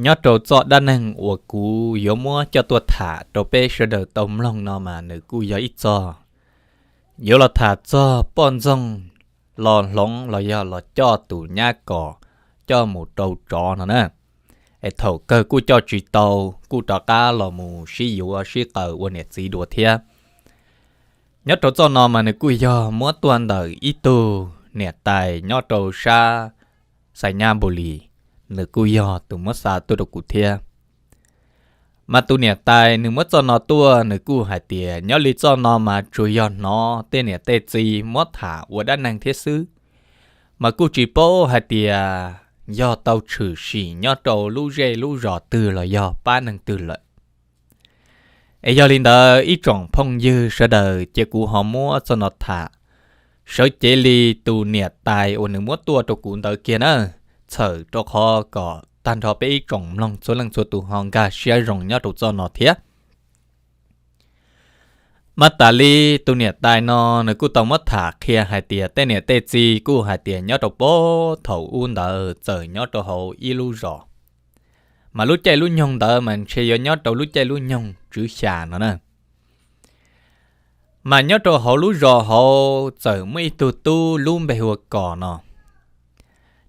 Nyob rau txoj dab neeg uas kuv yuav muab coj tuaj tham rau peb sawv daws tau mloog no mas nws kuj yog ib txoj yuav los tham txog poj ntxoog los hloov los yog los coj tus nyab kos coj mus rau tsov no na. Es thaum kawg kuj coj tsis tau, kuj rov qab los mus sib yuav sib qawm ua niam txiv dua thiab. Nyob rau txoj no mas nws kuj yog muab tuaj ntawm ib tug niam tais nyob rau sab Xais Nyab Npu Lis, nws kuj yog tus muab xa tuaj rau kuv thiab. Mas tus niam tais nws muab txoj no tuaj nws kuj hais tias nyob li txoj no mas tsuas yog hnov tej niam tej txiv muab tham ua dab neeg thiab xwb, mas kuj tsis paub hais tias yog tau tshwm sim nyob rau lub zej lub zos twg los yog pab neeg twg lawm. Es yog li ntawd ib tsoom phooj ywg sawv daws cia kuv ho muab txoj no tham sawv cev li tus niam tais uas nws muab tuaj rau kuv ntawd kiag na, txhawm rau qhov kom tag nrho peb ib tsoom mloog txhua leej txhua tus ho nkag siab zoo nyob rau txoj no thiab. Mas tas li tus niam tais no nws kuj tau muab tham qhia hais tias tej niam tej txiv kuj hais tias nyob rau puag thaum ub ntawd txawm nyob rau hauv ib lub zos, mas lub caij lub nyoog ntawd mas ntshe yuav nyob rau lub caij lub nyoog tswv xya no na. Mas nyob rau hauv lub zos hauv txawm muaj ib tug tub lub npe hu ua Kos no.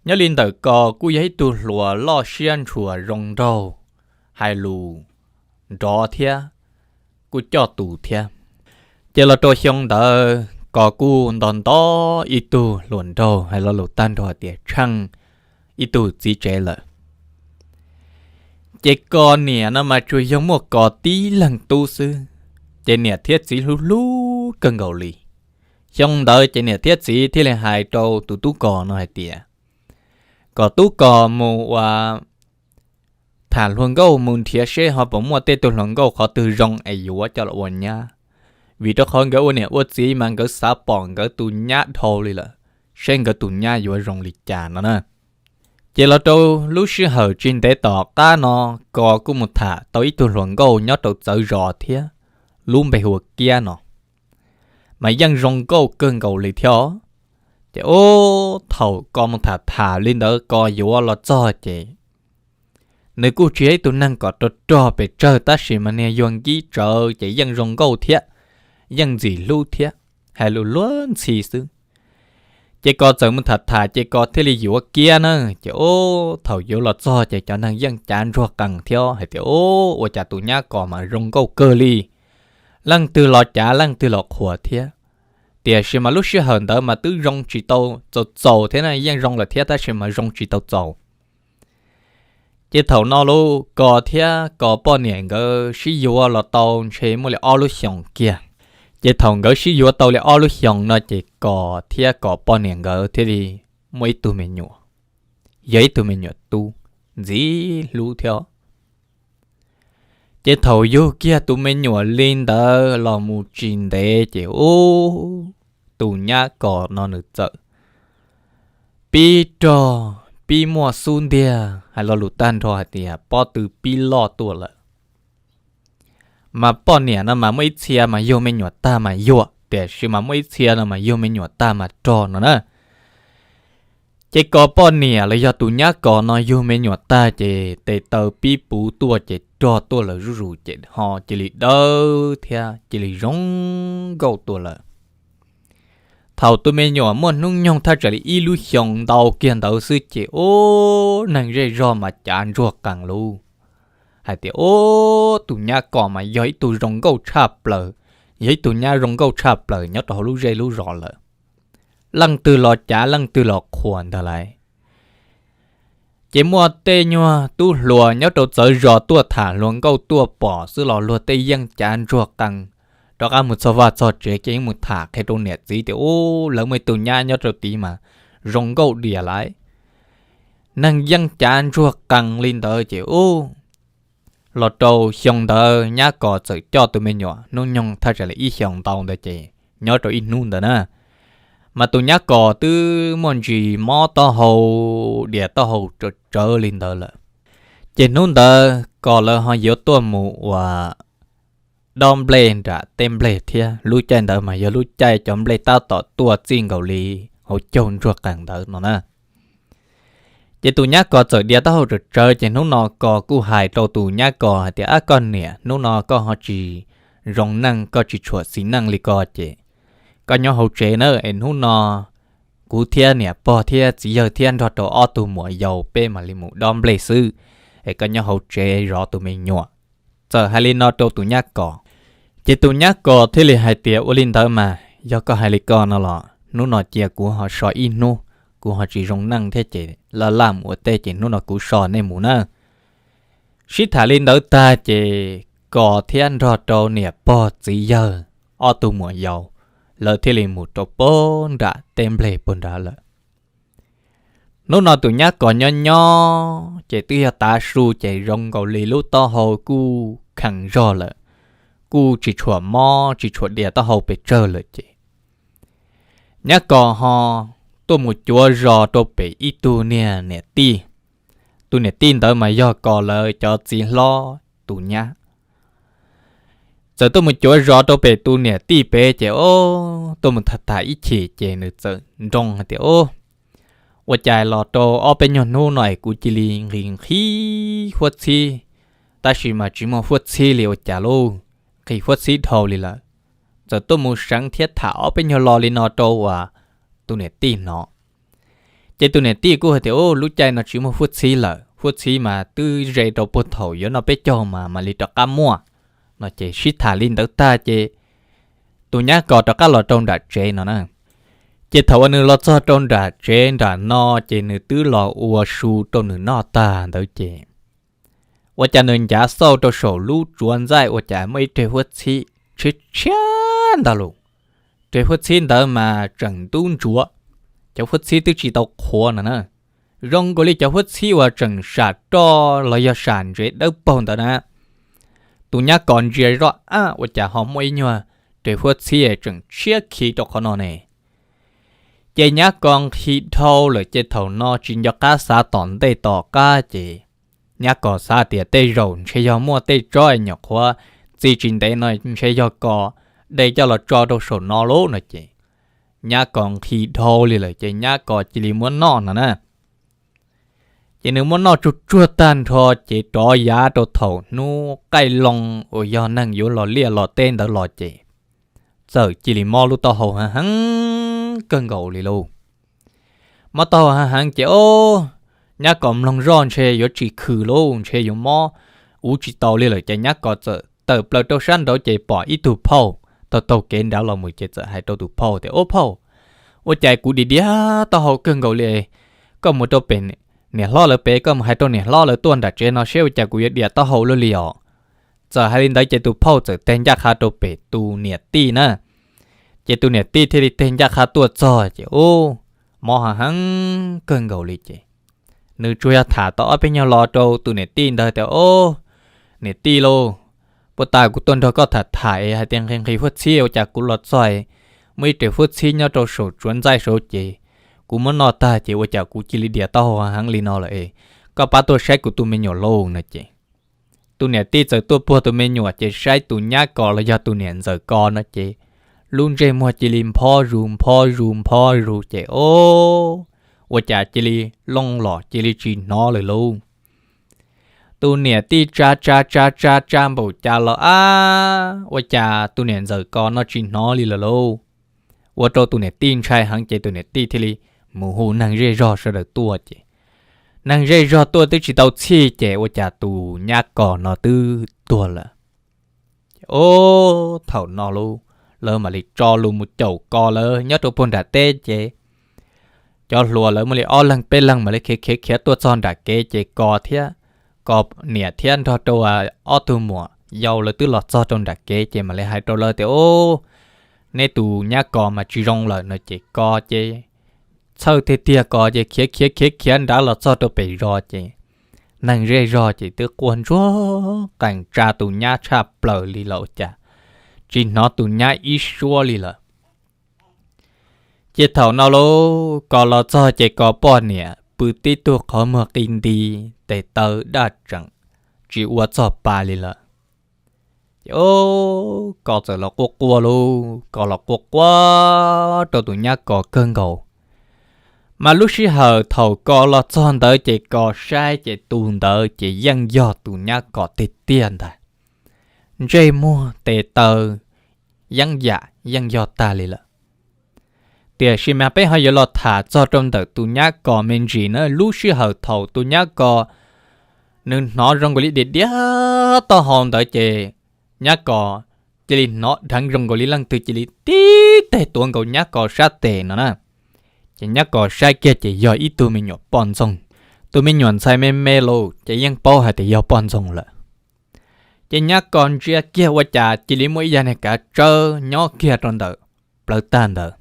Nyob li ntawm Kos kuj yog ib tug hluas loj siab ntshua zoo nraug, hais lus nrov thiab, kuj coj tus thiab. Ces los rau xyoo ntawd Kos kuj nto nto ib tug hluas nraug hais lo lus tag nrho tias tsheej ib tug txiv tsev lawm. Ces Kos niam no mas tsuas yog muaj Kos tib leeg tub xwb, ces niam thiab txiv hlub hlub kawg nkaus li. Xyoo ntawd ces niam thiab txiv thiaj li hais rau tus tub Kos no hais tias kom tub Kos mus ua tham hluas nkauj mus nrhiav seb ho puas muaj tej tug hluas nkauj qhov twg zoo es yuav coj los ua nyab, vim rau qhov nkawd ua niam ua txiv mas nkawd xav pom nkawd tus nyab dhau li lawm, seb nkawd tus nyab yuav zoo li cas no na. Ces los rau lub sij hawm tsis ntev tom qab no, Kos kuj mus tham tau ib tug hluas nkauj nyob rau txawv zos thiab, lub npe hu ua Kiab no, mas yeej zoo nkauj kawg nkaus li thiab. Ces ub thaum Kos mus tham tham li ntawd Kos yuav los txog ces nws kuj tsis yog ib tug neeg kom rog rog pes tsawg tab sis mas niag yuag nkib tsawv ces yeej zoo nkauj thiab, yeej ntxim hlub thiab, hais lus luag ntxhi xwb. Ces Kos txawm mus tham tham ces Kos thiaj li yuav Kiab na. Ces ub thaum yuav los txog ces cov neeg yeej cav ntsuag qees thiab hais tias ub ua cas tus nyab Kos mas zoo nkauj kawg li, leej twg los cav leej twg los qhuas thiab. Tiam sis mas lub sij hawm ntawd mas twb zoo tsis tau txaus txaus thiab na, yeej zoo lawm thiab tab sis mas zoo tsis tau txaus. Ces thaum no lub Kos thiab Kos poj niam nkawd sib yuav los tau ntshe muaj li ob lub xyoos kiag. Ces thaum nkawd sib yuav tau li ob lub xyoos no ces Kos thiab Kos poj niam nkawd thiaj li muaj ib tug me nyuam, yog ib tug me nyuam tub ntxim hlub thiab. Ces thaum yug kiag tus me nyuam li ntawd los mus tsis ntev ces ub tus nyab Kos no nws txawm pib rog, pib muaj xub ntiag, hais lo lus tag nrho hais tias pob tw pib loj tuaj lawm. Mas poj niam no mas muaj ib txhia mas yug me nyuam tag mas yuag, tiam sis mas muaj ib txhia no mas yug me nyuam tag mas rog no na. Ces Kos poj niam los yog tus nyab Kos no yug me nyuam tag ces tes taw pib puv tuaj ces rog tuaj lawm zuj zus ces ho cia li dawb thiab cia li zoo nkauj tuaj lawm. Thaum tus me nyuam muaj hnub nyoog thaj tsam li ib lub xyoos ntau kiag ntawd xwb ces ub neeg zej zog mas cav ntsuag qees lub hais tias ub tus nyab Kos mas yog ib tug zoo nkauj tshaj plaws, yog ib tug nyab zoo nkauj tshaj plaws nyob rau hauv lub zej lub zos lawm. Leej twg los cav leej twg los qhuas ntag lauj. Ces muaj tej nyuag tub hluas nyob rau txawv zos tuaj tham hluas nkauj tuaj pom xwb los luag tej yeej cav ntsuag qees rov qab mus txog vaj txog tsev ces yeej mus tham qhia rau niam txiv tias ub lawv muaj ib tug nyab nyob rau tid mas zoo nkauj diam lauj. Neeg yeej cav ntsuag qees li ntawd ces ub los rau xyoo ntawd nyab Kos txawm coj tus me nyuam hnub nyoog thaj tsam li ib xyoos ntau ntawd ces nyob rau ib hnub ntawd na, mas tus nyab Kos twb muaj ntsis mob taub hau, diam taub hau tsawv tsawv li ntawd lawm. Ces hnub ntawd Kos lawv ho yuav tuaj mus ua dob nplej nram tej nplej thiab, lub caij ntawd mas yog lub caij cov nplej tab tom tuaj txij nkaus li hauv caug ntsuag qees ntawd no na. Ces tus nyab kos txawm dias taub hau tsawv tsawv, ces hnub no kos kuj hais rau tus nyab kos hais tias, Ab, koj niam, hnub no koj ho tsis zoo neej, koj tsis tshuam xis neej li ko ces koj nyob hauv tsev na, es hnub no kuv thiab niam pog thiab txiv yawg thiab nrog rau ob tug muam yau peb mam li mus dob nplej xwb, es koj nyob hauv tsev zov tus me nyuam. Txawm hais li no rau tus nyab kos, ces tus nyab kos thiaj li hais tias, Ua li ntawd mas yog koj hais li ko no los hnub no cia kuv ho so ib hnub, kuv ho tsis zoo neej thiab ces laj laj mus ua teb, ces hnub no kuv so nej mus na. Sib tham li ntawd tag ces kos thiab nrog rau niam pog txiv yawg ob tug muam yau, lawv thiaj li mus rau pog nram teb nplej pog nrad lawm. Hnub no tus nyab kos nyob nyob ces twb yog tav su ces zoo nkaus li lub taub hau kuj khees zog lawm, kuj tsis tshuam mob tsis tshuam dias taub hau pes tsawg lawm ces nyab kos ho tuaj mus cuav zos rau pem ib tug niag niam tij. Tus niam tij ntawd mas yog kos lawv cov txiv hlob tus nyab. Txawm tuaj mus cuav zos rau pem tus niam tij pem ces, o, tuaj mus tham tham ib chim ces nws txawm nroo hais tias, O, ua cas los rau ob peb nyuag hnub no es kuv cia li nqhis nqhis huab txhib, tab sis mas tsis muaj huab txhib li ua cas lauj, nqhis huab txhib dhau li lawm. Txawm tuaj mus seev thiab tham ob peb nyuag lo li no rau uas tus niam tij hnov. Ces tus niam tij kuj hais tias, O, lub caij no tsis muaj huab txhib lawm, huab txhib mas twb ze rau puag thaum yuav noj peb caug mas mam li rov qab muaj no. Ces sib tham li ntawd tag ces tus nyab kos rov qab los rau nram tsev no na. Ces thaum uas nws los txog rau nram tsev nram no ces nws twb los ua su rau nws noj tag ntawd ces ua cas nws ncav xauj rau saum lub tsuav ntxaij ua cas muaj ib reg huab txhib tshiab tshiab ntag lauj. Reg huab txhib ntawd mas tseem ntub ntsuav, cov huab txhib twb tsis tau qhuav no na. Zoo nkaus li cov huab txhib uas tseem sam roj los yog sam ntsev dawb paug ntawd na. Tus nyab kos ntsia zoj, Ab, ua cas ho muaj ib nyuag reg huab txhib tseem tshiab khiv rau qhov no ne? Ces nyab kos nqhis dhau lawm ces thaum no tsis nco qab xav tom ntej tom qab ces nyab kos xav tias tej zaum ntshe yog muaj tej tsob es nyuam qhuav txi tsis ntev no ntshe yog kos de coj los tso rau saum no lauj no ces nyab kos nqhis dhau li lawm ces nyab kos cia li muab noj no na. Ces nws muab noj tsuag tsuag tag nrho ces rov yav rau thaum hnub qaij loo uas yog neeg yuav los liaj los teb ntawd los ces txawm cia li mob lub taub hau heev heev kawg nkaus li lauj. Mob taub hau heev heev ces, o, nyab kos mloog zoj ntshe yuav tsis khwm lauj, ntshe yuav mob ua tsis tau li lawm ces nyab kos txawm tawm plaws rau sab nraud ces pom ib tug phauj taug taug kev nrad los mus ces txawm hais rau tus phauj tias, O phauj, ua cas kuv dias dias taub hau kawg nkaus li, koj mus rau pem niam hlob lawv pem, koj mus hais rau niam hlob lawv tuaj nram tsev no seb ua cas kuv yuav dias taub hau luaj li os. Txawm hais li ntawd ces tus phauj txawm teg ncaj qha rau pem tus niam tij na. Ces tus niam tij thiaj li teg ncaj qha tuaj txog ces, u, mob heev heev kawg nkaus li ces nws tsuas yog tham tau ob peb nyuag lo rau tus niam tij ntawd tias, O, niam tij lauj, puag ta kuv tuaj nrog koj tham tham es hais tias nqhis nqhis huab txhib ua cas kuv los txog muaj ib reg huab txhib nyob rau saum tsuav ntxaij saud ces kuv muab noj tag ces ua cas kuv cia li dias taub hau heev li no lawm es koj pab tuaj saib kuv tus me nyuam lauj no ces tus niam tij txawm tuaj puag tus me nyuam ces saib tus nyab kos los yog tus niam ntxawm kos no ces lub ntsej muag cia li nphob zus nphob zus nphob zus ces, o, ua cas cia li looj los cia li tsis hnov lawm lauj. Tus niam tij tsa tsa tsa tsa tsa npaum cas los ab, ua cas tus niam ntxawm kos no tsis hnov li lawm lauj. Ua rau tus niam tij ntshai heev ces tus niam tij thiaj li mus hu neeg zej zog sawv daws tuaj ces neeg zej zog tuaj twb tsis tau txhij ces ua cas tus nyab kos no twb tuag lawm. Ces, o, thaum no lauj, lawv mam li tso lus mus caum kos lawv nyob rau puag nram teb ces cov hluas lawv muaj li ob leeg peb leeg mam li khiav khiav khiav tuaj txog nram kev ces kos thiab, kos niam thiab nrog rau ob tug muam yau lawv twb los txog rau nram kev ces mam li hais rau lawv tias, O, neb tus nyab kos mas tsis zoo lawm no ces kos ces txhawj tiag tiag kos ces khiav khiav khiav khiav nrad los txog rau pem zos ces neeg zej zog ces twb quaj ntsuag qees tsa tus nyab tshaj plaws li lawm ua cas tsis hnov tus nyab ib suab li lawm. Ces thaum no lauj, kos los txog ces kos poj niam pw tib tug qhov muag qi nti, tes taw daj tseem tsis ua txog pa li lawm. Ces, o, kos txawm los quaj quaj lauj, kos los quaj quaj rau tus nyab kos kawg nkaus. Mas lub sij hawm thaum Kos los txog ntawd ces Kos saib ces tus ntawd ces yeej yog tus Nyab Kos tiag tiag ntag. Ntsej muag tes taw yeeb yam yeej yog tag li lawm. Tiam sis mas peb ho yuav los tham txog rau ntawm tus Nyab Kos me ntsis na. Lub sij hawm thaum tus Nyab Kos nws hnov zoo nkaus li diam diam taub hau ntawd ces Nyab Kos cia li hnov dheev zoo nkaus li leej twg cia li tib teg tuav nkaus Nyab Kos sab tes no na. Ces Nyab Kos saib kiag ces yog ib tug me nyuam poj ntxoog. Tus me nyuam ntxhais me me lauj ces yeej paub hais tias yog poj ntxoog lawm. Ces Nyab Kos ntsia kiag ua cas cia li muaj ib yav niag kav tsawb nyob kiag rau ntawm plawv tag ntawd.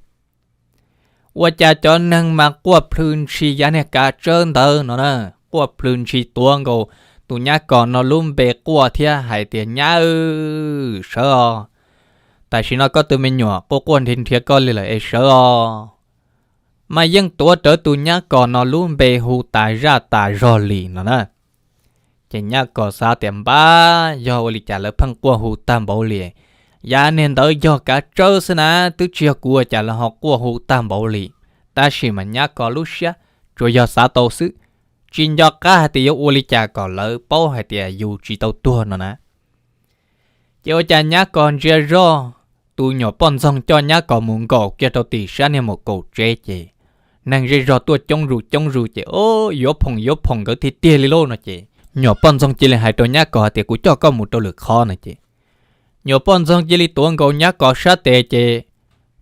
Ua cas cov neeg mas quaj plhws ntshis yav niag kav tsawb ntawd no na, quaj plhws ntshis tuav nkaus tus Nyab Kos no lub npe quaj thiab hais tias, Nyab, sawv os, tam sim no koj tus me nyuam quaj quaj nrhiav nrhiav koj li lawm es sawv os. Mas yeej tuav rawv tus Nyab Kos no lub npe hu tas zaj tas zog li no na. Ces Nyab Kos xav tias, Npab, yog ua li cas lawv pheej quaj hu tag npaum li? Yav niag ntawd yog kav tsawb xwb na, twb tsis yog kuv ua cas lawv ho quaj hu tag npaum li. Tab sis mas Nyab Kos lub siab tsuas yog xav tau xwb, tsis nco qab hais tias yuav ua li cas kom lawv paub hais tias yus tsis tau tuag no na. Ces ua cas Nyab Kos ntsia zoj, tus nyuam poj ntxoog coj Nyab Kos mus nkaum kiag rau tim sab niag mus kaum tsev ces neeg zej zog tuaj coob zus coob zus ces, O, yuav phoom yuav phoom nkawd tiag tiag li lauj no ces nyuam poj ntxoog cia li hais rau Nyab Kos tias, Kuv coj koj mus rau lwm qhov no ces nyuam poj ntxoog cia li tuav nkaus Nyab Kos sab tes ces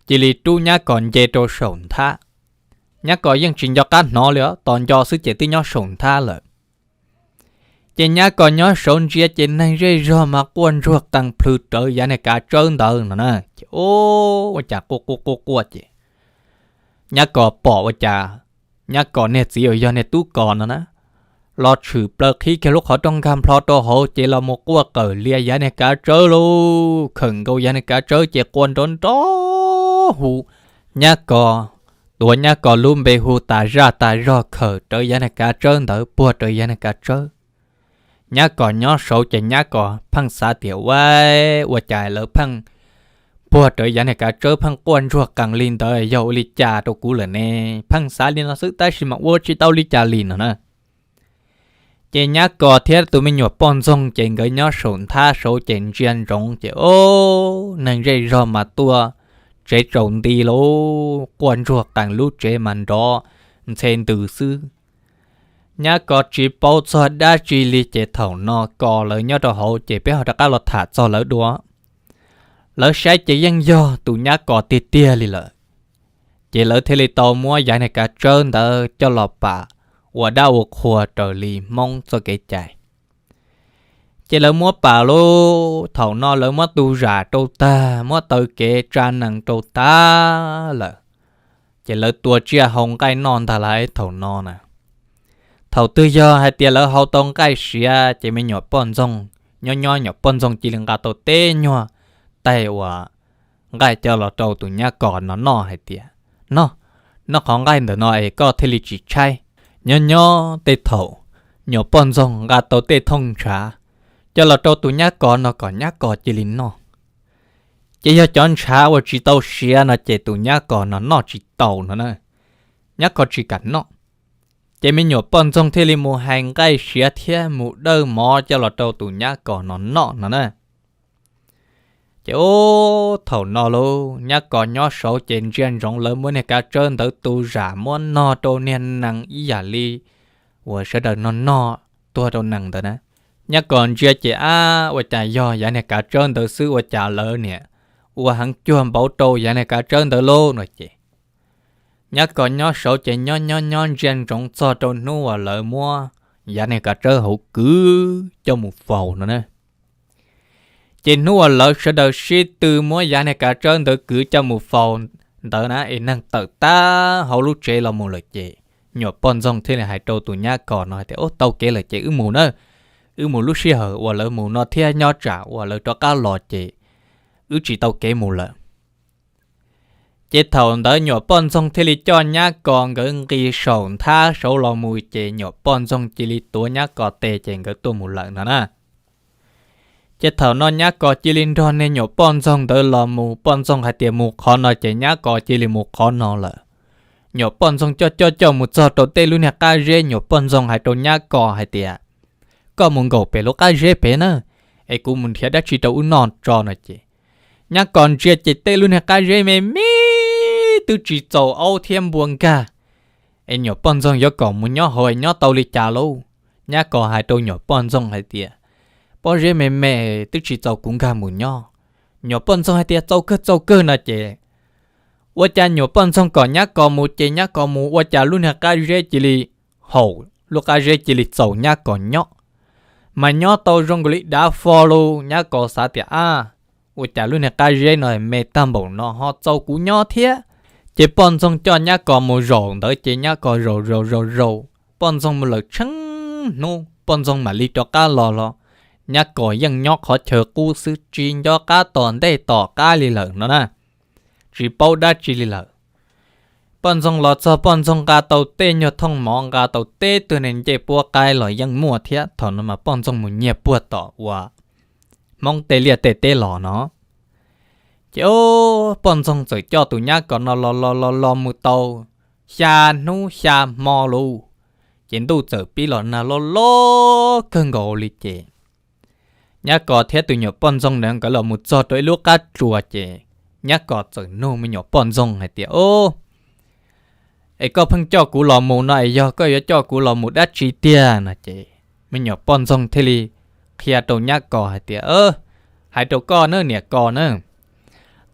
cia li rub Nyab Kos nce rau saum nthab. Nyab Kos yeej tsis nco qab hnov li os, tos nco xwb ces twb nyob saum nthab lawm. Ces Nyab Kos nyob saud ntsia ces neeg zej zog mas quaj ntsuag qees plhws rawv yav niag kav tsawb ntawd no na. Ces, O, ua cas quaj quaj quaj quaj ces Nyab Kos pom ua cas Nyab Kos niag txiv uas yog niag Tub Kos no na, los tshwm plaws qhib kiag lub qhov rooj nkag nplho rau hauv ces los mus quaj qawm lias yav niag kav tsawb lauj, khawm nkaus yav niag kav tsawb ces quaj nrov nrov hu Nyab Kos, tuav Nyab Kos lub npe hu tas zaj tas zog khawm rawv yav niag kav tsawb ntawd puag rawv yav niag kav tsawb. Nyab Kos nyob saud ces Nyab Kos pheej xav tias, Ua, ua cas lawv pheej puag rawv yav niag kav tsawb pheej quaj ntsuag qees li ntawd yog ua li cas rau kuv lawm ne? Pheej xav li no xwb tab sis mas ua tsis tau li cas li no na. Ces Nyab Kos thiab tus me nyuam poj ntxoog ces nkawd nyob saum nthab saud ces ntsia ntsoov ces, O, neeg zej zog mas tuaj tsev tsaus nti lauj, quaj ntsuag qees lub tsev mas nrov ntxhe ntws xwb. Nyab Kos tsis paub txog dab tsi li ces thaum no Kos lawv nyob rau hauv ces peb ho rov qab los tham txog lawv dua. Lawv saib ces yeej yog tus Nyab Kos tiag tiag li lawm. Ces lawv thiaj li tau muab yav niag kav tsawb ntawd coj los pam ua dab ua qhua raws li Hmoob txoj kev cai. Ces lawv muab pam lauj, thaum no lawv muab tu zam rau tag, muab taw kev tsa nees rau tag lawm. Ces lawv tua tsiaj hau nqaij noj ntag lauj thaum no na. Thaum twg yog hais tias lawv hau tau nqaij siav ces me nyuam poj ntxoog, nyob nyob nyuam poj ntxoog cia li nqa tau tej nyuag taig uas nqaij coj los rau tus Nyab Kos no noj hais tias, Noj, noj qhov nqaij ntawm no es koj thiaj li tsis tshaib. Nyob nyob tej thaum nyuam poj ntxoog nqa tau tej thooj ntshav coj los rau tus Nyab Kos no kom Nyab Kos cia li noj. Ces yog cov ntshav uas tsis tau siav no ces tus Nyab Kos no noj tsis tau no na, Nyab Kos tsis kam noj. Ces me nyuam poj ntxoog thiaj li mus hais nqaij siav thiab mus dawj mov coj los rau tus Nyab Kos no noj no na. Ces ub, thaum no lauj, Nyab Kos nyob saud ces ntsia ntsoov lawv muab niag kav tsawb ntawd tu zam muab nog rau niag nees ib yam li uas sawv daws nog nog tuag rau nees ntawd na. Nyab Kos ntsia ces ab, ua cas yog yav niag kav tsawb ntawd xwb ua cas lawv niam ua heev cuag npaum rau yav niag kav tsawb ntawd lauj no ces Nyab Kos nyob saud ces nyob nyob nyob ntsia ntsoov txog rau hnub uas lawv muab yav niag kav tsawb hauv kwv coj mus faus no na. Ces hnub uas lawv sawv daws sib tw muab yav niag kav tsawb ntawd kwv coj mus faus ntawd na es neeg tawm tag hauv lub tsev los mus lawm ces nyuam poj ntxoog thiaj li hais rau tus Nyab Kos no hais tias, Ub, tau kev lawm ces wb mus na, wb mus lub sij hawm uas lawv mus no thiab nyob tsam uas lawv rov qab los ces wb tsis tau kev mus lawm. Ces thaum ntawd nyuam poj ntxoog thiaj li coj Nyab Kos nkawd nqis saum nthab saud los mus ces nyuam poj ntxoog cia li tuav Nyab Kos tes ces nkawd tuaj mus lawm no na. Ces thaum no Nyab Kos cia li nrog niag nyuam poj ntxoog ntawd los mus, poj ntxoog hais tias mus qhov no ces Nyab Kos cia li mus qhov no lawm. Nyuam poj ntxoog coj coj coj mus txog rau tej lub niag qab zeb, nyuam poj ntxoog hais rau nyab kos hais tias, koj mus nkaum pem lub qab zeb pem na, es kuv mus nrhiav dab tsi rau wb noj tso no ces, nyab kos ntsia ces tej lub niag qab zeb me me twb tsis txaus aub thiab npua nkag, es nyuam poj ntxoog yuav kom mus nyob hauv nyob tau li cas lauj? Nyab kos hais rau nyuam poj ntxoog hais tias, pob zeb me me twb tsis txaus kuv nkag mus nyob. Nyuam poj ntxoog hais tias txaus kawg txaus kawg no ces, ua cas nyuam poj ntxoog kom nyab kos mus ces nyab kos mus ua cas lub niag qab zeb cia li haum, lub qab zeb cia li txaus nyab kos nyob. Mas nyob tau zoo nkaus li dav fo lauj, nyab kos xav tias ab, ua cas lub niag qab zeb no me tag npaum no ho txaus kuv nyob thiab. Ces poj ntxoog coj nyab kos mus zaum ntawd ces nyab kos zaum zaum zaum zaum, poj ntxoog mus lawm tsheej hnub poj ntxoog mam li rov qab los los, nyab kos yeej nyob qhov chaw qub xwb tsis nco qab tom ntej tom qab li lawm no na, tsis paub dab tsi li lawm. Poj ntxoog los txog poj ntxoog nqa tau tej nyuag thooj mov nqa tau tej tug niag ncej puab qaib los yeej muaj thiab, thaum no mas poj ntxoog mus nyiag puag tom uas Hmoob tej liaj tej teb los no. Ces poj ntxoog txawm coj tus nyab kos no los los los los mus tau xya hnub xya hmo lauj, ces ntuj txawm pib los nag loj loj kawg nkaus li ces nyab kos thiab tus nyuam poj ntxoog ntawd nkawd los mus txog rau ib lub qab tsuas ces nyab kos txawm nug me nyuam poj ntxoog hais tias, o, es koj pheej coj kuv los mus no es yog koj yuav coj kuv los mus dab tsi tiag no ces me nyuam poj ntxoog thiaj li qhia rau nyab kos hais tias, hais rau koj na niam kos na,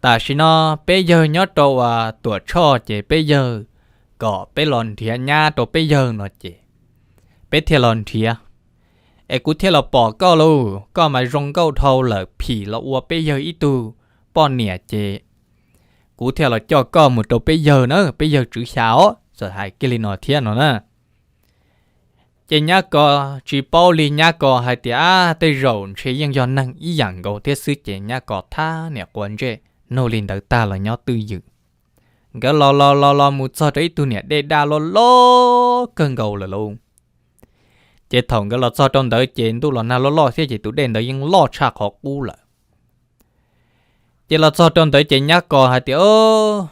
tam sim no peb yawg nyob rau uas Tuam Tshoj ces peb yawg kom peb los nrhiav nyab rau peb yawg no ces peb thiaj los nrhiav. Es kuv thiaj los pom koj lauj, koj mas zoo nkauj dhau lawm phim los ua peb yawg ib tug poj niam ces kuv thiaj los coj koj mus rau peb yawg na, peb yawg tswv xya os, txawm hais kiag li no thiab no na. Ces nyab kos tsis paub li, nyab kos hais tias, ab, tej zaum ntshe yeej yog neeg ib yam nkaus thiab xwb ces nyab kos thab niam quav ntsej nug li ntawd tag los nyob twj ywm. Nkawd los los los los mus txog rau ib tug niam dej daj loj loj kawg nkaus lawm lauj. Ces thaum nkawd los txog rau ntawd ces ntuj los nag loj loj thiab ces tus dej ntawd yeej loj tshaj qhov qub lawm. Ces los txog rau ntawd ces nyab kos hais tias,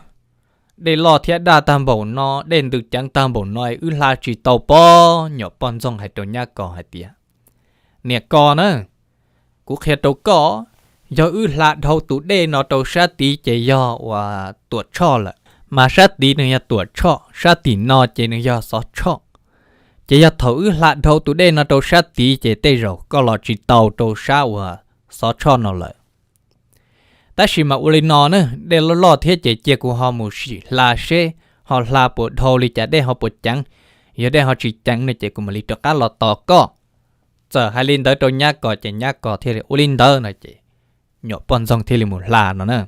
dej loj thiab daj tag npaum no, dej ntws ceev tag npaum no es wb hla tsis tau pob. Nyuam poj ntxoog hais rau nyab kos hais tias, niam kos na, kuv qhia rau koj, yog wb hla dhau tus dej no rau sab tid ces yog uas Tuam Tshoj lawm, mas sab tid nws yog Tuam Tshoj, sab tim no ces nws yog Xov Tshoj. Ces yog thaum wb hla dhau tus dej no rau sab tid ces tej zaum koj los tsis tau rau sab uas Xov Tshoj no lawm. Tab sis mas ua li no na, dej loj loj thiab ces cia kuv ho mus sim hla seb ho hla puas dhau li cas, dej ho puas ceev. Yog dej ho tsis ceev no ces kuv mam li rov qab los tos koj. Txawm hais li ntawd rau nyab kos ces nyab kos thiaj li ua li ntawd no ces nyuam poj ntxoog thiaj li mus hla no na.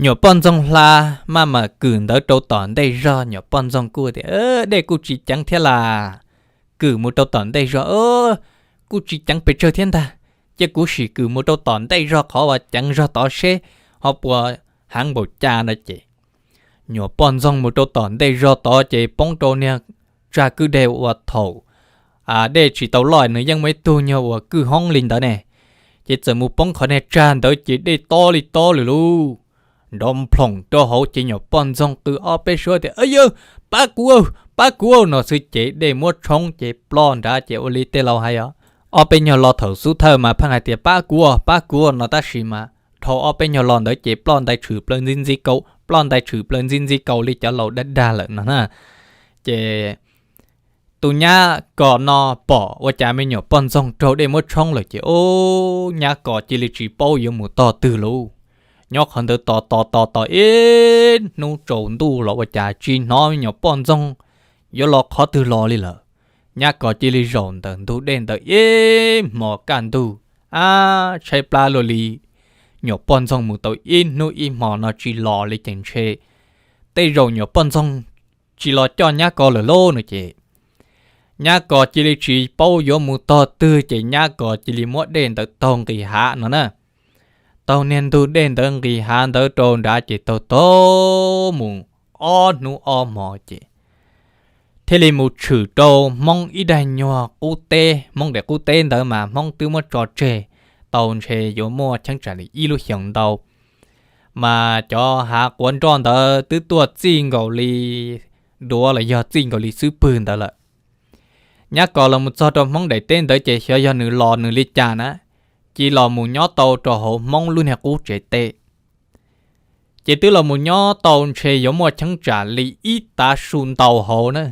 Nyuam poj ntxoog hla, maj mam kwm ntawd rau tom ntej zog, nyuam poj ntxoog kuj tias, dej kuj tsis ceev thiab las, kwm mus rau tom ntej zog kuj tsis ceev pes tsawg thiab ntag, cia kuv sim kwm mus rau tom ntej zog qhov uas ceev zog tod seb ho puas heev npaum cas no ces nyuam poj ntxoog mus rau tom ntej zog tod ces poob rau niag tsag kwj deg uas thaum dej tsis tau loj nws yeej muaj ib tug nyuag uas kwj hoob li ntawd ne, ces txawm mus poob qhov niag tsag ntawd ces dej tob li tob lawm lauj. Nrov nploom rau hauv ces nyuam poj ntxoog qw ob peb suab tias, yawg, pab kuv, pab kuv no xwb ces dej muab tshoob ces ploj nrad ces ua li tej laus hais os, ob peb nyuag lo thaum xub thawj mas pheej hais tias pab kuv, pab kuv no tab sis mas dhau ob peb nyuag lo ntawd ces ploj ntais tshwm plaws ntxi ntxi kaus, ploj ntais tshwm plaws ntxi ntxi kaus li cov laus dag dag lawm no na. Ces tus nyab kos no pom ua cas me nyuam poj ntxoog raug dej muab tshoob lawm ces ub, nyab kos cia li tsis paub yuav mus tog twg lauj. Nyob qhov ntawd tos tos tos tos ib hnub tsaus ntuj los ua cas tsis hnov me nyuam poj ntxoog yuav los qhov twg los li lawm. Nyab kos cia li zaum ntawm ntug dej ntawd ib hmos kaj ntug, ab, tshaib plab luaj li. Nyuam poj ntxoog mus tau ib hnub ib hmo no tsis los li ces ntshe tej zaum nyuam poj ntxoog tsis los coj nyab kos lawm lauj no ces nyab kos cia li tsis paub yuav mus tog twg ces nyab kos cia li muab dej ntawd taug nqis hav no na. Taug niag ntug dej ntawd nqis hav ntawd rau nrad ces taug taug mus ob hnub ob hmo ces thiaj li mus tshwm rau Hmoob ib daig nyuag qub teb, Hmoob daim qub teb ntawd mas Hmoob twb muab tso tseg tau ntshe yuav muaj cheeb tsam li ib lub xyoos ntau. mas cov hav quav nroj ntawd twb tuaj txij nkaus li duav los yog txij nkaus li xub pwg ntawd lawm. Nyab Kos los mus txog rau Hmoob daim teb ntawd ces xyov yog nws los nws li cas na, cia los mus nyob tau rau hauv Hmoob lub niag qub tsev teb. Ces twb los mus nyob tau ntshe yuav muaj cheeb tsam li ib tav su ntau hauv na,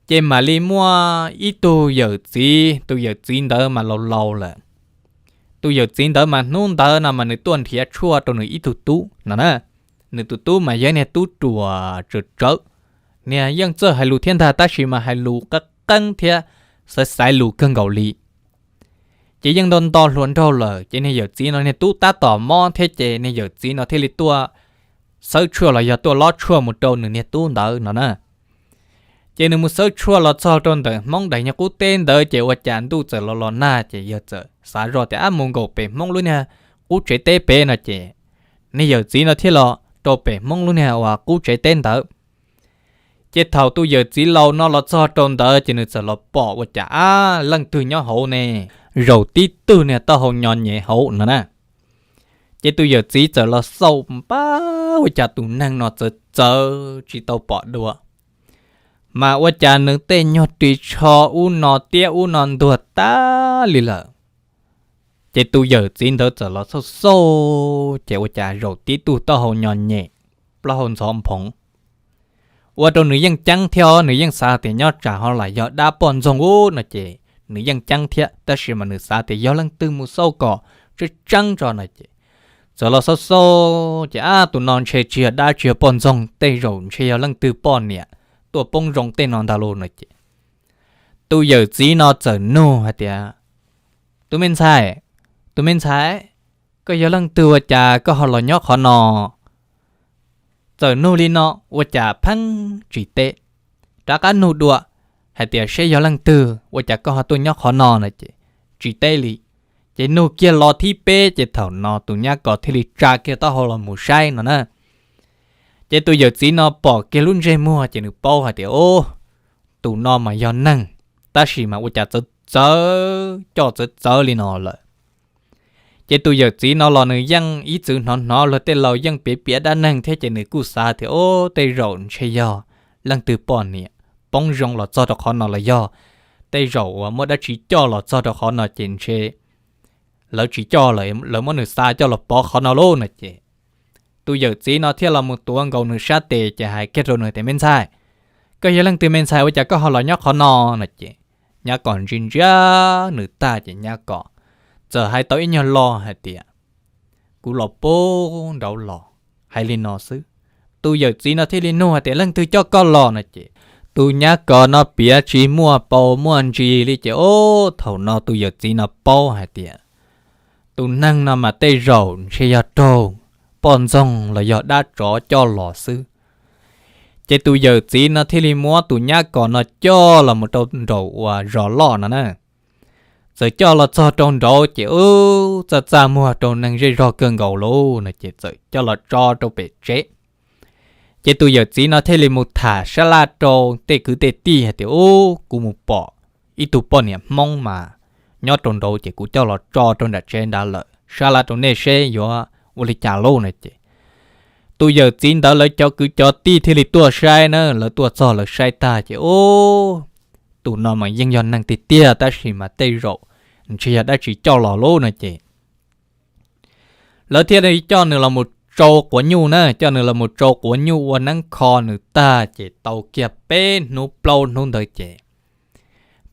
ces mam li muaj ib tug yawm txiv, tus yawm txiv ntawd mas laus laus lawm. Tus yawm txiv ntawd mas hnub ntawd no mas nws tuaj nrhiav tshuaj rau nws ib tug tub no na. Nws tus tub mas yog niag tub ruam tsawv tsawv, niag yeej txawj hais lus thiab ntag, tab sis mas hais lus qeeb qeeb thiab xaiv xaiv lus kawg nkaus li. Ces yeej nto nto hluas nraug lawm, ces niag yawm txiv no niag tub tab tom mob thiab, ces niag yawm txiv no thiaj li tuaj xawb tshuaj los yog tuaj lob tshuaj mus rau nws niag tub ntawd no na. Ces nws mus xawb tshuaj los txog rau ntawm Hmoob daim nyuag qub teb ntawd, ces ua cas ntuj txawm los los nag, ces yawg txawm xav zoj tias ab, mus nkaum pem Hmoob lub niag qub tsev teb pem no ces niag yawm txiv no thiaj los rau pem Hmoob lub niag uas qub tsev teb ntawd. Ces thaum tus yawm txiv laus no los txog rau ntawd ces nws txawm los pom ua cas ab, leej twg nyob hauv ne, zaum tib tug niag taub hau nyo nyem hauv no na. Ces tus yawm txiv txawm los xauj npab ua cas tus neeg no txawv txawv tsis tau pom dua, mas ua cas nws tej nyuag ris tsho ub no tiab ub no ntuag tag li lawm. Ces tus yawm txiv ntawd txawm los xauj xauj ces ua cas zaum tib tug taub hau nyo nyem, plaub hau ntxhov nphoov. Ua rau nws yeej ceeb thiab, nws yeej xav tias nyob tsam ho lam yog dab poj ntxoog ub no ces nws yeej ceeb thiab, tab sis mas nws xav tias yog leej twg mus xauj kom tseeb tseeb tso no ces txawm los xauj xauj ces ab, tus no ntshe tsis yog dab tsis yog poj ntxoog, tej zaum ntshe yog leej twg poj niam tuaj poob zoo tej no ntag lauj no ces tus yawm txiv no txawm nug hais tias, Tus me ntxhais, tus me ntxhais, koj yog leej twg ua cas koj ho los nyob qhov no? Txawm nug li no ua cas pheej tsis teb. Rov qab nug dua hais tias, Seb yog leej twg ua cas koj ho tuaj nyob qhov no no ces tsis teb li. Ces nug kiag lo thib peb ces thaum no tus nyab kos thiaj li tsa kiag taub hau los mus saib no na. Ces tus yawm txiv no pom kiag lub ntsej muag ces nws paub hais tias, Ub, tus no mas yog neeg, tab sis mas ua cas txawv txawv coj txawv txawv li no lawm. Ces tus yawm txiv no los nws yeej ib txwm hnov hnov luag tej laus yeej piav piav dab neeg thiab ces nws kuj xav tias, Ub, tej zaum ntshe yog leej twg poj niam poob zoo los txog rau qhov no los yog tej zaum uas muaj dab tsi coj los txog rau qhov no ces ntshe lawv tsis coj, lawv muab nws xa coj los pov qhov no lauj no ces tus yawm txiv no thiaj los mus tuav nkaus nws sab tes ces hais kiag rau nws tias, Me ntxhais, koj yog leej twg me ntxhais ua cas koj ho los nyob qhov no no ces nyab kos ntsia ntsia nws tag ces nyab kos txawm hais tau ib nyuag lo hais tias, Kuv los puag nraud los. Hais li no xwb, tus yawm txiv no thiaj li nug hais tias, Leej twg coj koj los no ces tus nyab kos no piav tsis muaj paus muaj ntsis li ces, Ub, thaum no tus yawm txiv no paub hais tias tus neeg no mas tej zaum ntshe yog raug poj ntxoog los yog dab tsov coj los xwb. Ces tus yawm txiv no thiaj li muab tus nyab kos no coj los mus rau nraum uas zos loj no na. Txawm coj los txog rau nraud ces ub, txaj txaj muag rau neeg zej zog kawg nkaus lauj no ces txawm coj los tso rau pem tsev. Ces tus yawm txiv no thiaj li mus tham sab laj rau tej kwv tej tij hais tias, Ub, kuv mus pom ib tug poj niam Hmoob mas nyob rau nraud ces kuv coj los tso rau nram tsev nrad lawm, sab laj rau nej seb yuav ua li cas lauj no ces tus yawm txiv ntawd lawv cov kwv cov tij thiaj li tuaj saib na, lawv tuaj txog lawv saib tag ces, Ub, tus no mas yeej yog neeg tiag tiag tab sis mas tej zaum ntshe yog dab tsi coj los lauj no ces lawv thiaj li coj nws los mus tsau quav nyuj na, coj nws los mus tsau quav nyuj ua neeb kho nws tag ces tau kiag peb hnub plaub hnub ntawd ces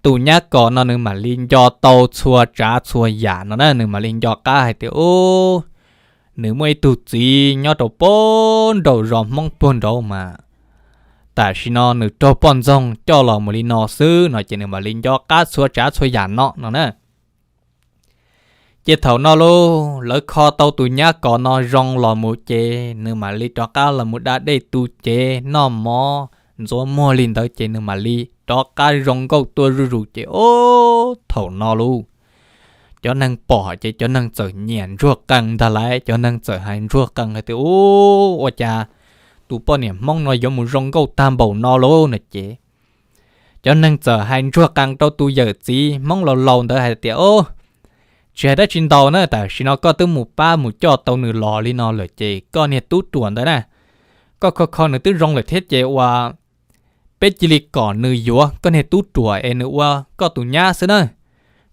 tus nyab kos no nws mam li nco tau txhua tsav txhua yam no na, nws mam li nco qab hais tias, Ub, nws muaj ib tug txiv nyob rau puag nraum zos Hmoob puag nraud mas tam sim no nws raug poj ntxoog coj los mus li no xwb no ces nws mam li nco qab txhua tsav txhua yam no no na. Ces thaum no lauj, lawv kho tau tus nyab kos no zoo los mus ces nws mam li rov qab los mus da dej tu cev noj mov ntxuav muag li ntawd ces nws mam li rov qab zoo nkauj tuaj zuj zus ces, Ub, thaum no lauj, cov neeg pom ces cov neeg txawm nyiam ntsuag qees ntag lauj, cov neeg txawm hais ntsuag qees hais tias, Ub, ua cas tus poj niam Hmoob no yuav mus zoo nkauj tag npaum no lauj no ces cov neeg txawm hais ntsuag qees rau tus yawm txiv Hmoob laus laus ntawd hais tias, Ub, tsis hais dab tsi ntau na, tam sim no koj twb mus pab mus coj tau nws los li no lawm ces koj niag tub ruam ntawd na, koj kho kho nws twb zoo lawm thiab ces ua peb cia li kom nws yuav koj niag tub ruam es nws ua koj tus nyab xwb na.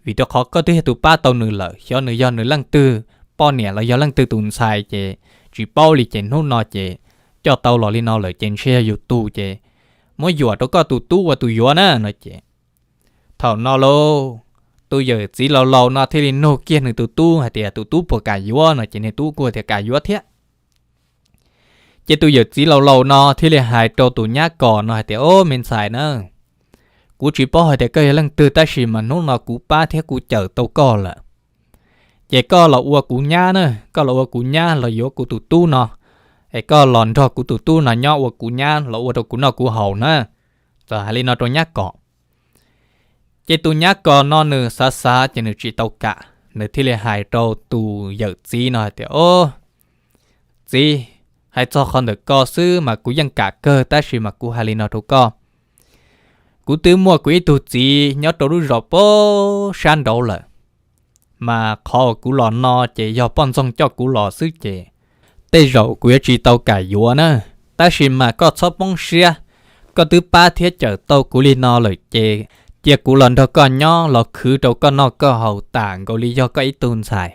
Vim rau qhov koj twb yog tus pab tau nws lawm, xyov nws yog nws leej twg poj niam los yog leej twg tus ntxhais ces tsis paub li ces hnub no ces coj tau los li no lawm ces ntshe yog yus tug ces muab yuam rau koj tus tub ua tus yuav na no ces. Thaum no lauj, tus yawm txiv laus laus no thiaj li nug kiag nws tus tub hais tias tus tub puas kam yuav no ces nws tub kuj tias kam yuav thiab. Ces tus yawm txiv laus laus no thiaj li hais rau tus nyab kos no hais tias, Au, me ntxhais na, kuv tsis paub hais tias koj yog leej twg tab sis mas hnub no kuv pab thiab kuv cawm tau koj lawm. Ces koj los ua kuv nyab na, koj los ua kuv nyab los yuav kuv tus tub no, es koj los nrog kuv tus tub no nyob ua kuv nyab los ua rau kuv noj kuv haus na. Txawm hais li no rau nyab kos. Ces tus nyab kos no nws xav xav ces nws tsis tau kam, nws thiaj li hais rau tus yawm txiv no hais tias, Au, txiv, hais txog qhov ntawm ko xwb mas kuv yeej kam kawg tab sis mas kuv hais li no rau koj, kuv twb muaj kuv ib tug txiv nyob rau lub zos pem sab nraud lawm, mas qhov uas kuv los no ces yog poj ntxoog coj kuv los xwb ces tej zaum kuv yuav tsis tau kam yuav na. Tab sis mas koj txhob poob siab, koj twb pab thiab cawm tau kuv li no lawm ces cia kuv los nrog koj nyob los khwv rau koj noj koj haus tam nkaus li yog koj ib tug ntxhais,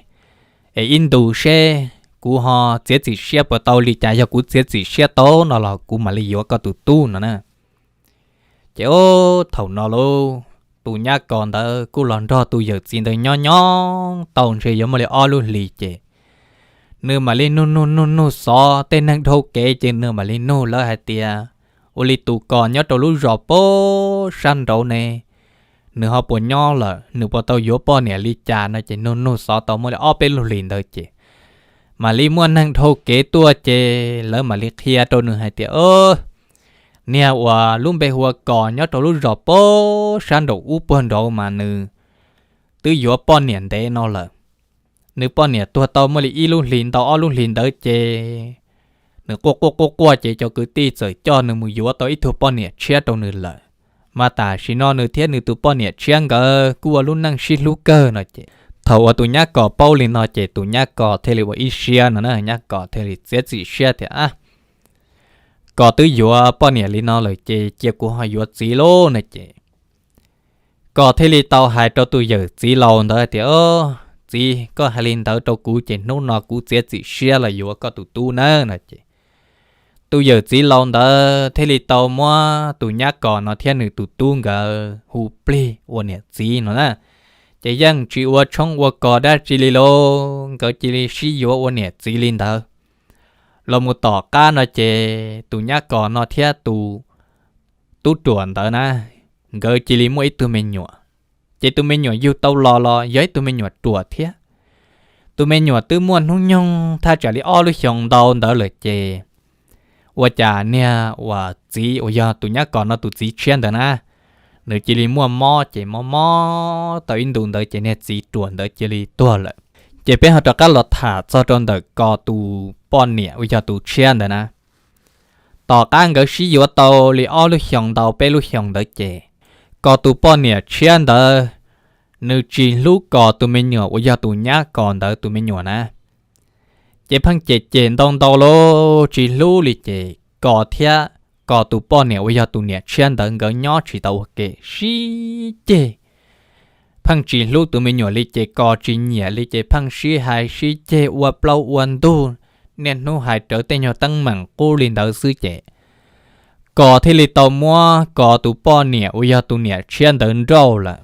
es ib ntus seb kuv ho txiav txim siab puas tau li cas, yog kuv txiav txim siab tau no los kuv mam li yuav koj tus tub no na. Ces thaum no lauj, tus nyab kos ntawd kuj los nrog tus yawm txiv ntawd nyob nyob tau ntshe yuav muaj li ob lub hlis ces nws mam li nug nug nug nug xov tej neeg dhau kev ces nws mam li nug lawv hais tias, Ua li tus kos nyob rau lub zos pem sab nraud ne, nws ho puas nyob lawm, nws puas tau yuav poj niam li cas no ces nug nug xov tau muaj li ob peb lub hlis ntawd ces mam li muaj neeg dhau kev tuaj ces lawv mam li qhia rau nws hais tias, Niag uas lub npe hu ua Kos nyob rau lub zos pem sab nraum ub puag nraud mas nws twb yuav poj niam ntev no lawm. Nws poj niam tuag tau muaj li ib lub hlis ntau ob lub hlis ntawd ces nws quaj quaj quaj quaj ces cov kwv tij txawm coj nws mus yuav tau ib tug poj niam tshiab rau nws lawm. Mas tam sim no nws thiab nws tus poj niam tshiab nkawd kuj ua lub neej sib hlub kawg no ces thaum uas tus nyab Kos paub li no ces tus nyab Kos thiaj li ua ib siab no na, nyab Kos thiaj li txiav txim siab tias, Kos twb yuav poj niam li no lawm ces cia kuv ho yuav txiv lauj no ces Kos thiaj li tau hais rau tus yawm txiv laus ntawd tias, Txiv, koj hais li ntawd rau kuv ces hnub no kuv txiav txim siab los yuav koj tus tub nawb no ces tus yawm txiv laus ntawd thiaj li tau muab tus nyab Kos no thiab nws tus tub nkawd hu plig ua niam txiv no na. Ces yeej tsis ua tshoob ua kos dab tsi li lauj, nkawd cia li sib yuav ua niam txiv li ntawd. Los mus tom qab no ces tus nyab Kos no thiab tus tub ruam ntawd na, nkawd cia li muaj ib tug me nyuam. Ces tus me nyuam yug tau los los yog ib tug me nyuam ruam thiab. Tus me nyuam twb muaj hnub nyoog thaj tsam li ob lub xyoos ntau ntawd lawm ces ua cas niag uas txiv uas yog tus nyab Kos no tus txiv tshiab ntawd na, nws cia li muaj mob ces mob mob tau ib ntus ntawd ces niag txiv ruam ntawd cia li tuag lawm. Ces peb ho rov qab los tham txog rau ntawm Kos tus poj niam uas yog tus tshiab ntawd na. Tom qab nkawd sib yuav tau li ob lub xyoos ntau peb lub xyoos ntawd ces Kos tus poj niam tshiab ntawd, nws tsis hlub Kos tus me nyuam uas yog tus nyab Kos ntawd tus me nyuam na. Ces pheej cem cem ntau ntau lauj, tsis hlub li ces Kos thiab Kos tus poj niam uas yog tus niam tshiab ntawd nkawd nyob tsis tau ua ke sib ceg. Pheej tsis hlub tus me nyuam li ces Kos tsis nyiam li ces pheej sib hais sib ceg ua plaub ua ntug, niaj hnub hais rawv tej nyuag teeb meem qub li ntawd xwb ces Kos thiaj li tau muab Kos tus poj niam uas yog tus niam tshiab ntawd nrauj lawm.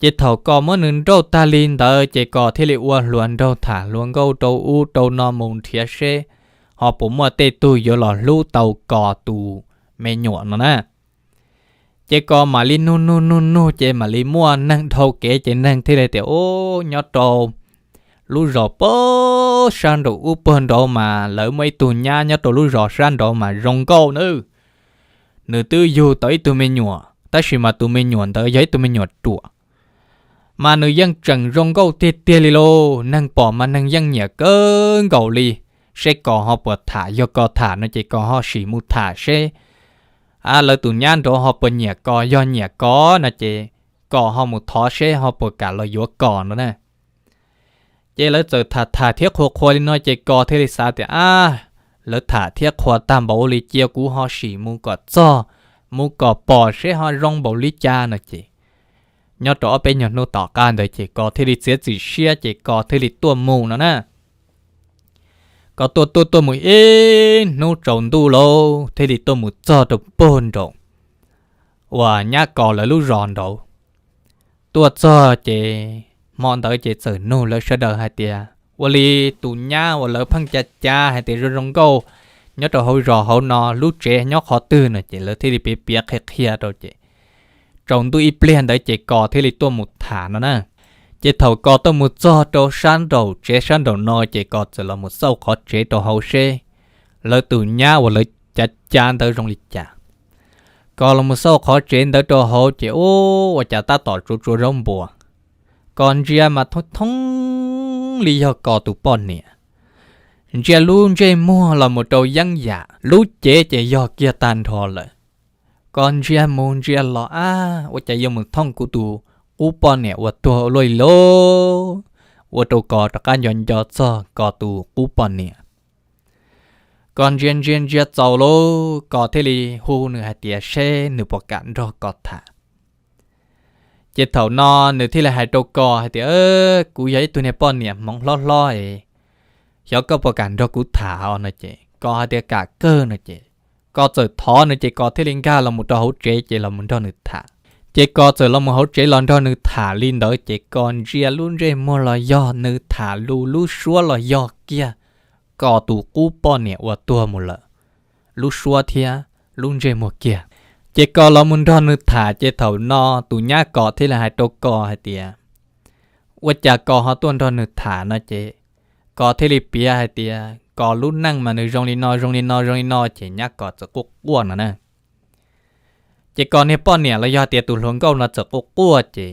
Ces thaum Kos muab nws nrauj tag li ntawd ces Kos thiaj li ua hluas nraug tham hluas nkauj rau ub rau no mus nrhiav seb ho puas muaj tej tug yuav los hlub tau Kos tus me nyuam no na. Ces Kos mam li nug nug nug nug ces mam li muaj neeg dhau kev ces neeg thiaj li tias, Ub, nyob rau lub zos pem sab nraum ub puag nraud mas lawv muaj ib tug nyab nyob rau lub zos sab nraud mas zoo nkauj nawb. Nws twb yug tau ib tug me nyuam tab sis mas tus me nyuam ntawd yog ib tug me nyuam ruam, mas nws yeej tseem zoo nkauj tiag tiag li lauj. Neeg pom mas neeg yeej nyiam kawg nkaus li. Seb Kos ho puas tham, yog Kos tham no ces Kos ho sim mus tham seb lawv tus nyab nraud ho puas nyiam Kos, yog nyiam Kos no ces Kos ho mus thov seb ho puas kam los yuav Kos no na. Ces lawv txawm tham tham thiab qhuas qhuas li no ces Kos thiaj li xav tias, ab, lawv tham thiab qhuas tag npaum li, cia kuv ho sim mus kom txog, mus kom pom seb ho zoo npaum li cas no ces nyob rau ob peb nyuag hnub tom qab ntawd ces Kos thiaj li txiav txim siab ces Kos thiaj li tuaj mus no na. Kos tuaj tuaj tuaj mus ib hnub tsaus ntuj lauj, thiaj li tuaj mus txog rau puag nraum uas nyab Kos lawv lub zos nraud. Tuaj txog ces hmo ntawd ces txawm nug lawv sawv daws hais tias, ua li tus nyab uas lawv pheej cav cav hais tias zoo zoo nkauj nyob rau hauv zos hauv no lub tsev nyob qhov twg no ces lawv thiaj li piav piav qhia qhia rau ces tsaus ntuj ib pliag ntawd ces Kos thiaj li tuaj mus tham no na. Ces thaum Kos tuaj mus txog rau sab nraum tsev sab nraum no ces Kos txawm los mus xauj qhov tsev rau hauv seb lawv tus nyab uas lawv cav cav ntawd zoo li cas. Kos los mus xauj qhov tsev ntawd rau hauv ces ua cas tab tom tsuav tsuav zaub npuas. Kos ntsia mas thoob thoob li yog Kos tus poj niam. Ntsia lub ntsej muag los mus rau yeeb yam, lub cev ces yog kiag tag nrho lawm. Kos ntsia mus ntsia los, ab, ua cas yuav mus thooj kuv tus qub poj niam uas tuag ua luaj li lauj. Ua rau Kos rov qab nco nco txog Kos tus qub poj niam. Kos ntsia ntsia ntsia txaus lauj, Kos thiaj li hu nws hais tias seb nws puas kam nrog Kos tham. Ces thaum no nws thiaj li hais rau Kos hais tias, kuv yog ib tug niag poj niam hmoov hlob hlob es, xyov koj puas kam nrog kuv tham os no ces Kos hais tias kam kawg no ces Kos txawm thov nws ces Kos thiaj li nkag los mus rau hauv tsev ces los mus nrog nws tham. Ces Kos txawm los mus hauv tsev los nrog nws tham li ntawd ces Kos ntsia lub ntsej muag los yog nws tham lus, lub suab los yog kiag Kos tus qub poj niam uas tuag mus lawm, lub suab thiab lub ntsej muag kiag. Ces Kos los mus nrog nws tham ces thaum no tus nyab Kos thiaj li hais rau Kos hais tias, ua cas Kos ho tuaj nrog nws tham no ces Kos thiaj li piav hais tias Kos lub neej mas nws zoo li no zoo li no zoo li no ces nyab Kos txawm quaj quaj no na. Ces Kos niag poj niam los yog tias tus hluas nkauj no txawm quaj quaj ces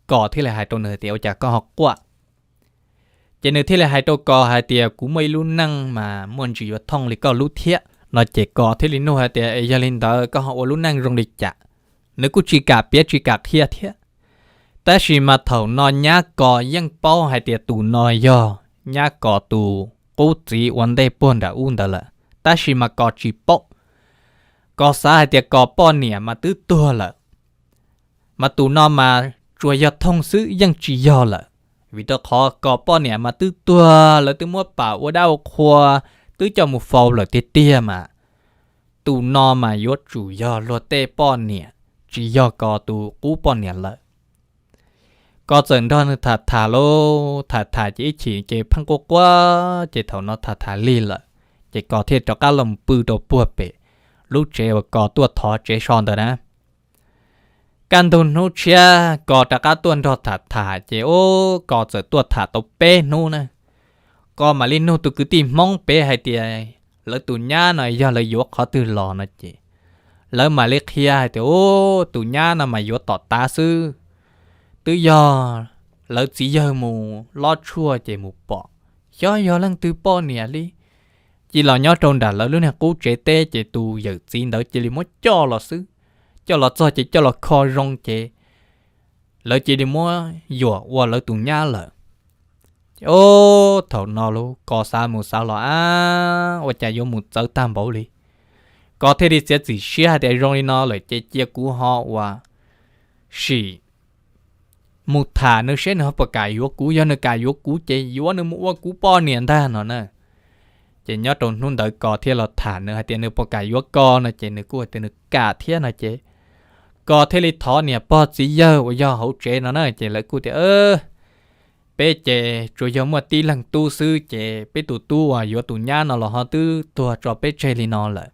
Kos thiaj li hais rau nws tias ua cas koj ho quaj. Ces nws thiaj li hais rau Kos hais tias kuv muaj ib lub neej mas muaj ntsis yuav thooj li koj lub thiab no ces Kos thiaj li nug hais tias es yog li ntawd koj ho ua lub neej zoo li cas. Nws kuj tsis kam piav tsis kam qhia thiab. Tab sis mas thaum no nyab Kos yeej paub hais tias tus no yog nyab Kos tus qub txiv ua ntej puag nram ub ntawd lawm, tab sis mas Kos tsis paub. Kos xav hais tias Kos poj niam mas twb tuag lawm, mas tus no mas tsuas yog thooj xwb yeej tsis yog lawm. Vim rau qhov Kos poj niam mas twb tuag, lawv twb muab pam ua dab ua qhua, twb coj mus faus lawm tiag tiag mas tus no mas yuav tsum yog luag tej poj niam, tsis yog Kos tus qub poj niam lawm. Kos txawm nrog nws tham tham lauj, tham tham ces ib chim ces pheej quaj quaj ces thaum no tham tham lig lawm, ces Kos thiaj rov qab los pw rau puag pem lub tsev uas Kos tuaj thov tsev so ntawd na. Kaj ntug hnub tshiab Kos rov qab tuaj nrog tham tham ces ub Kos txawm tuaj tham tau peb hnub na. Kos mam li nug tus kwv tij Hmoob pem hais tias lawv tus nyab no yog lawv yuav qhov twg los no ces lawv mam li qhia hais tias ub tus nyab no mas yuav tom tav xwb, twb yog lawv txiv yawg mus lob tshuaj ces mus pom, xyov yog leej twg poj niam li, cia los nyob rau nram lawv lub niag qub tsev teb ces tus yawm txiv ntawd cia li muab coj los xwb, coj los txog ces coj los kho zoo ces lawv cia li muab yuam ua lawv tus nyab lawm. Ces ub thaum no lauj Kos xav mus xav los ab ua cas yuav mus txawv tag npaum li. Kos thiaj li txiav txim siab hais tias zoo li no lawm ces cia kuv ho ua sim mus tham nws seb nws ho puas kam yuav kuv, yog nws kam yuav kuv ces yuav nws mus ua kuv poj niam ntag no na. Ces nyob rau hnub ntawd Kos thiaj los tham nws hais tias nws puas kam yuav Kos no ces nws kuj hais tias nws kam thiab no ces Kos thiaj li thov niam pog txiv yawg uas yog hauv tsev no na ces lawv kuj tias peb ces tsuas yog muaj tib leeg tub xwb ces peb tus tub uas yuav tus nyab no los ho twb tuag tso peb tseg li no lawm.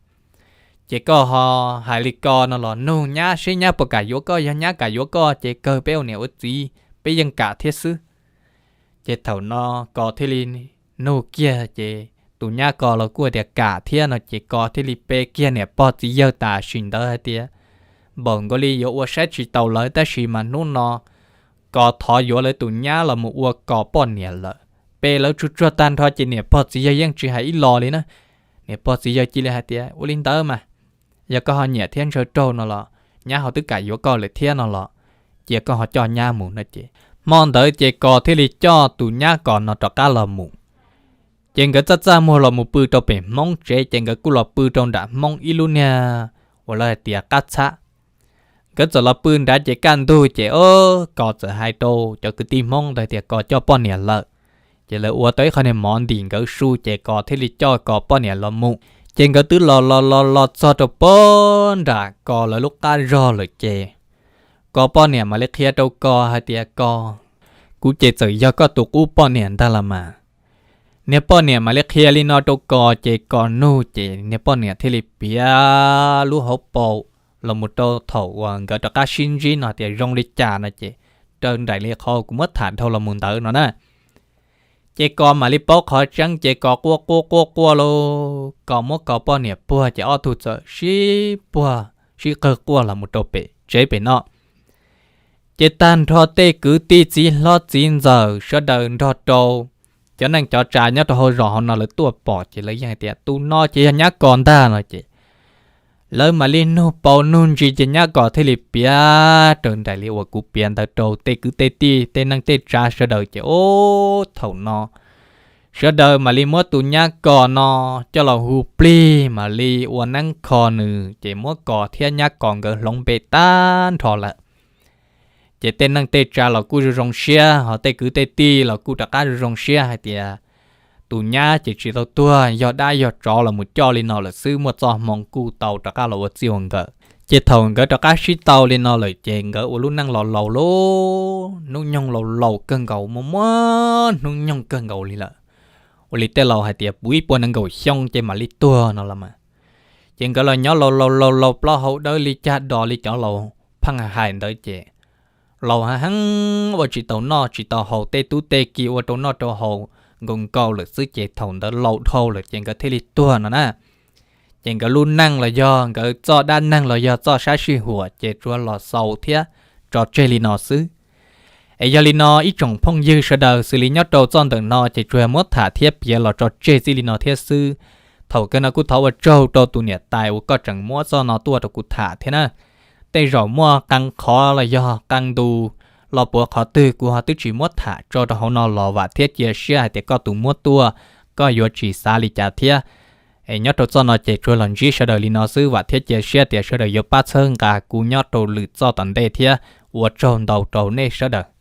Ces koj ho hais li ko no los nug nyab seb nyab puas kam yuav koj, yog nyab kam yuav koj ces kawg peb ua niam ua txiv peb yeej kam thiab xwb. Ces thaum no Kos thiaj li nug kiag ces tus nyab Kos los kuj tias kam thiab no ces Kos thiaj li pe kiag niam pog txiv yawg tam sim ntawd hais tias npaum nkaus li yuav ua saib tsis taus lawv tab sis mas hnub no Kos thov yuav lawv tus nyab los mus ua Kos poj niam lawm. Pe lawv tsuag tsuag tag nrho ces niam pog txiv yawg yeej tsis hais ib los li na. Niam pog txiv yawg cia li hais tias ua li ntawd mas, yog koj ho nyiam thiab ntshaw raug no los nyab ho twb kam yuav koj lawm thiab no los cia koj ho coj nyab mus no ces Hmo ntawd ces Kos thiaj li coj tus nyab Kos no rov qab los mus. Ces nkawd txaj txaj muag los mus pw rau pem Hmoob tsev, ces nkawd kuj los pw rau nram Hmoob ib lub niag uas lawv hais tias qab txhab. Nkawd txawm los pw nrad ces kaj ntug ces o, Kos txawm hais rau cov kwv tij Hmoob ntawd tias Kos coj poj niam lawm. Ces lawv ua tau ib qho niag mov ntim nkawd su ces Kos thiaj li coj Kos poj niam los mus. Ces nkawd twb los los los los txog rau pog nram Kos lawv lub qab zog lawm ces Kos poj niam mam li qhia rau Kos hais tias Kos, kuv ces txawm yog koj tus qub poj niam ntag los mas. Niag poj niam mam li qhia li no rau Kos ces Kos nug ces niag poj niam thiaj li piav lub hauv paus los mus rau thaum uas nkawd rov qab sib ntsib no tias zoo li cas no ces raws nraim li qhov kuv muab tham dhau los mus ntawd no na. Ces Kos mam li paub qhov tseeb ces Kos quaj quaj quaj quaj lauj, Kos muab Kos poj niam puag ces ob tug txawm sib puag sib qawg quaj los mus rau pem tsev pem no. Ces tag nrho tej kwv tij txiv hlob txiv ntxawm sawv daws nrog rau cov neej cov tsav nyob rau hauv zos hauv no lawv tuaj pom ces lawv yeej hais tias tus no ces yog nyab Kos ntag no ces lawv mam li nug paus nug ntsis ces nyab Kos thiaj li piav raws nraim li uas kuv piav ntawd rau tej kwv tej tij tej neej tej tsav sawv daws ces o, thaum no sawv daws mam li muab tus nyab Kos no coj los hu plig mam li ua neeb kho nws ces muab Kos thiab nyab Kos nkawd hloov npe tag nrho lawm. Ces tej neej tej tsav los kuj zoo zoo siab, ho tej kwv tej tij los kuj rov qab zoo zoo siab hais tias tus nyab ces tsis tau tuag, yog dab yog tsov los mus coj li no lawm xwb, muaj txoj hmoo kuj tau rov qab los ua txij ua nkawm. Ces thaum nkawd rov qab sib tau li no lawm ces nkawd ua lub neej laus laus lauj, hnub nyoog laus laus kawg nkaus, muaj muaj hnub nyoog kawg nkaus li lawm. Ua li tej laus hais tias puv ib puas nees nkaum xyoo ces mam li tuag no los mas. Ces nkawd los nyob laus laus laus laus plaub hau dawb li cag dos li cov laus pheej hais ntawd ces laus heev ua tsis tau noj tsis tau haus, tej tub tej ki ua rau noj rau haus nkaus nkaus lawm xwb ces thaum ntawd laus dhau lawm ces nkawd thiaj li tuag no na. Ces nkawd lub neej los yog nkawd txoj dab neeg los yog txoj sab sij huam ces tsuas los xaus thiab tso tseg li no xwb. Es yog li no ib tsoom phooj ywg sawv daws, xws li nyob rau txoj ntawm no ces tsuas yog muab tham thiab piav los tso tseg txij li no thiab xwb. Thaum kawg no kuj thov ua tsaug rau tus niam tais uas koj tseem muab txoj no tuaj rau kuv tham thiab na. Tej zaum muaj qee qhov los yog qee ntu los puav qhov twg kuv ho twb tsis muab tham tso rau hauv no los vam thiab cia siab hais tias koj tus muab tuaj, koj yuav tsis xav li cas thiab. Es nyob rau txoj no ces tsuas los ntsib sawv daws li no xwb, vam thiab cia siab tias sawv daws yuav pab txhawb nqa kuv nyob rau lwm txoj tom ntej thiab. Ua tsaug ntau rau nej sawv daws.